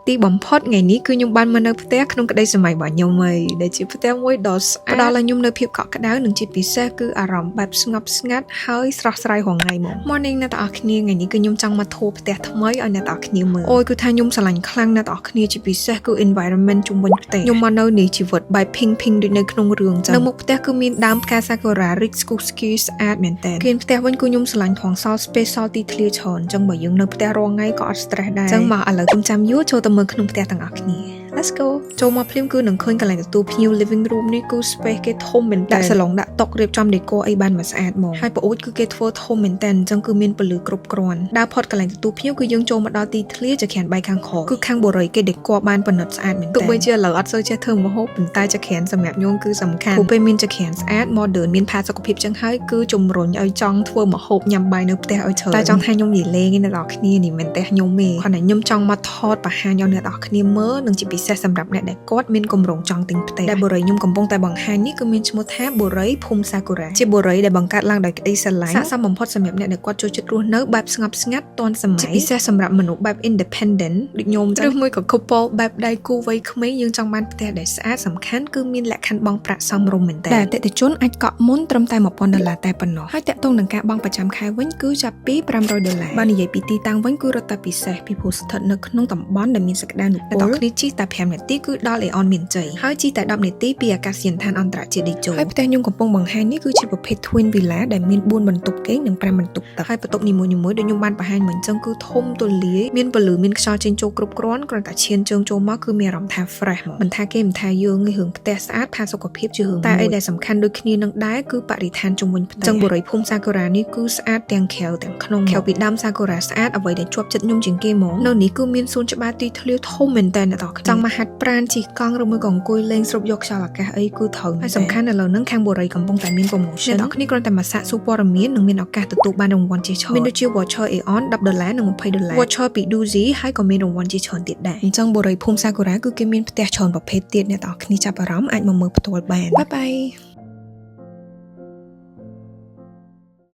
ទីបំផុតថ្ងៃនេះគឺខ្ញុំបានមកនៅផ្ទះក្នុងក្តីសម័យរបស់ខ្ញុំហើយដែលជាផ្ទះមួយដ៏ស្អាតផ្ដល់ឲ្យខ្ញុំនូវភាពកក់ក្ដៅនិងជាពិសេសគឺអារម្មណ៍បែបស្ងប់ស្ងាត់ហើយស្រស់ស្រាយរាល់ថ្ងៃមក Morning អ្នកទាំងអស់គ្នាថ្ងៃនេះគឺខ្ញុំចង់មក tour ផ្ទះថ្មីឲ្យអ្នកទាំងអស់គ្នាមើលអូយគឺថាខ្ញុំស្រឡាញ់ខ្លាំងអ្នកទាំងអស់គ្នាជាពិសេសគឺ environment ជុំវិញផ្ទះខ្ញុំមកនៅនេះជីវិតបែប pink pink ដូចនៅក្នុងរឿងចឹងនៅមុខផ្ទះគឺមានដើមផ្កាសាគូរ៉ារីកស្គុះស្គីស្អាតមែនតើគៀនផ្ទះវិញគឺខ្ញុំស្រឡាញ់ថងសល់ space សល់ទីធ្លាច្រើនចឹងបើយើងនៅផ្ទះរាល់ថ្ងៃក៏អត់ stress ដែរចឹងមកឥឡូវកុំចាំយូរចូលទៅមើលក្នុងផ្ទះទាំងអស់គ្នា Let's go. ចូលមកភ្លាមគឺនឹងឃើញកន្លែងទទួលភ្ញៀវ living room នេះគឺ space គេធំមែនតើដាក់សាឡុងដាក់តុរៀបចំ decor អីបានមកស្អាតហ្មងហើយប្អូចគឺគេធ្វើធំមែនតើអញ្ចឹងគឺមានពន្លឺគ្រប់គ្រាន់ដើរផុតកន្លែងទទួលភ្ញៀវគឺយើងចូលមកដល់ទីធ្លាចក្រានបាយខាងក្រោយគឺខាងបូរីគេ decor បានប៉និតស្អាតមែនតើទោះបីជាឥឡូវអត់សូវចេះធ្វើម្ហូបប៉ុន្តែចក្រានសម្រាប់ញោមគឺសំខាន់ព្រោះពេលមានចក្រានស្អាត modern មានផាសុកភាពចឹងហើយគឺជំរុញឲ្យចង់ធ្វើម្ហូបញ៉ាំបាយនៅផ្ទះឲ្យច្រើនតែចង់ថាខ្ញុំនិយាយលេងឯអ្នកនរគ្នានេះមិនទេខ្ញុំទេគ្រាន់តែខ្ញុំចង់មកថតបង្ហាញឲ្យអ្នកនរគ្នាមើលនិងជាពិសេសសម្រាប់អ្នកដែលគាត់មានគម្រោងចង់ទិញផ្ទះដែលបុរីខ្ញុំកំពុងតែបង្ហាញនេះគឺមានឈ្មោះថាបុរីភូមិសាគូរ៉ាជាបុរីដែលបង្កើតឡើងដោយក្តីស្រឡាញ់ស័ក្តិសមបំផុតសម្រាប់អ្នកដែលគាត់ចូលចិត្តរស់នៅបែបស្ងប់ស្ងាត់ទាន់សម័យជាពិសេសសម្រាប់មនុស្សបែប independent ដូចខ្ញុំចឹងឬមួយក៏ couple បែបដៃគូវ័យក្មេងយើងចង់បានផ្ទះដែលស្អាតសំខាន់គឺមានលក្ខខណ្ឌបង់ប្រាក់សមរម្យមែនតើដែលអតិថិជនអាចកក់មុនត្រឹមតែ1000ដុល្លារតែប៉ុណ្ណោះហើយតាក់ទងនឹងការបង់ប្រចាំខែវិញគឺចាប់ពី500ដុល្លារបើនិយាយពីទីតាំងវិញគឺរត់តែពិសេសពីព្រោះស្ថិតនៅក្នុងតំបន់ដែលមានសក្តានុពលអ្នកគ្នាជិះតែ5នាទីគឺដល់អេអនមានជ័យហើយជិះតែ10នាទីពីអាកាសយានដ្ឋានអន្តរជាតិតេជោហើយផ្ទះខ្ញុំកំពុងបង្ហាញនេះគឺជាប្រភេទ twin villa ដែលមាន4បន្ទប់គេងនិង5បន្ទប់ទឹកហើយបន្ទប់នីមួយៗដូចខ្ញុំបានបង្ហាញមិញអញ្ចឹងគឺធំទូលាយមានពន្លឺមានខ្យល់ចេញចូលគ្រប់គ្រាន់គ្រាន់តែឈានជើងចូលមកគឺមានអារម្មណ៍ថា fresh ហ្មងមិនថាគេមិនថាយើងទេរឿងផ្ទះស្អាតផាសុកភាពជារឿងតែអីដែលសំខាន់ដូចគ្នានឹងដែរគឺបរិស្ថានជុំវិញផ្ទះអញ្ចឹងបុរីភូមិសាគូរ៉ានេះគឺស្អាតទាំងក្រៅទាំងក្នុងក្រៅពីដើមសាគូរ៉ាស្អាតអ្វីដែលជាប់ចិត្តខ្ញុំជាងគេហ្មងនៅនេះគឺមានសួនច្បារទីធ្លាធំមែនតើអ្នកនរគ្នាចង់មកហាត់ប្រាណជិះកង់ឬមួយក៏អង្គុយលេងស្រូបយកខ្យល់អាកាសអីគឺត្រូវហើយសំខាន់ឥឡូវហ្នឹងខាងបុរីកំពុងតែមាន promotion អ្នកនរគ្នាគ្រាន់តែមកសាកសួរព័ត៌មាននឹងមានឱកាសទទួលបានរង្វាន់ជាច្រើនមានដូចជា voucher Aeon 10ដុល្លារនិង20ដុល្លារ voucher ពី Duzy ហើយក៏មានរង្វាន់ជាច្រើនទៀតដែរអញ្ចឹងបុរីភូមិសាគូរ៉ាគឺគេមានផ្ទះច្រើនប្រភេទទៀតអ្នកនរគ្នាចាប់អារម្មណ៍អាចមកមើលផ្ទាល់បាន bye bye.